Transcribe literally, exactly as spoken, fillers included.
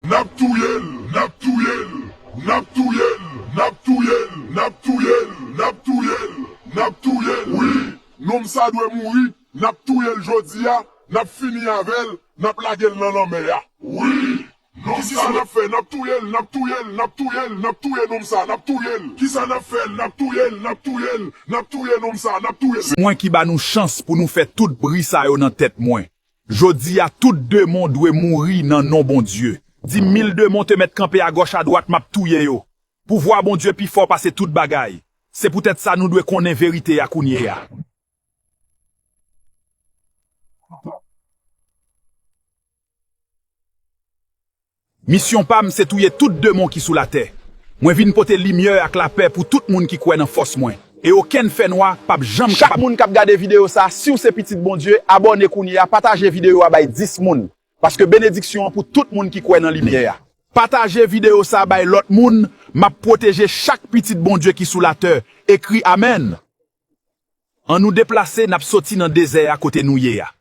N ap touye l, n ap touye l, n ap touye l, n ap touye l, n ap touye l, n ap touye l, n ap touye l. Wi, nonm sa dwe mouri, n ap touye l jodi a, n ap fini avè l, n ap lage l nan lanmè a. Wi, nonm sa n ap fè, n ap touye l, n ap touye l, n ap touye l, n ap touye nonm sa, n ap touye l. Kisa n ap fè, n ap touye l, n ap touye l, n ap touye nonm sa, n ap touye l. Mwen ki ba nou chans pou nou fè tout bri sa yo nan tèt mwen. Jodi a, tout demon dwe mouri nan non Bondye. Di mil demon te mèt kanpe agòch adwat, m ap touye yo. Pouvwa Bondye pi fò pase tout bagay. Se poutèt sa nou dwe konnen verite a kounye a. Misyon pa m se touye tout demon ki sou latè. Mwen vin pote limyè ak lapè pou tout moun ki kwè nan fòs mwen. E okenn fènwa p ap janm kapab. Chak moun k ap gade videyo sa, si w se pitit Bondye, abòne kounye a, pataje videyo a bay dis moun. Paske benediksyon an pou tout moun ki kwè nan limyè a. Pataje videyo sa bay lòt moun, m ap pwoteje chak pitit Bondye ki sou latè. Ekri amèn. An nou deplase, n ap soti nan dezè a kote nou ye a.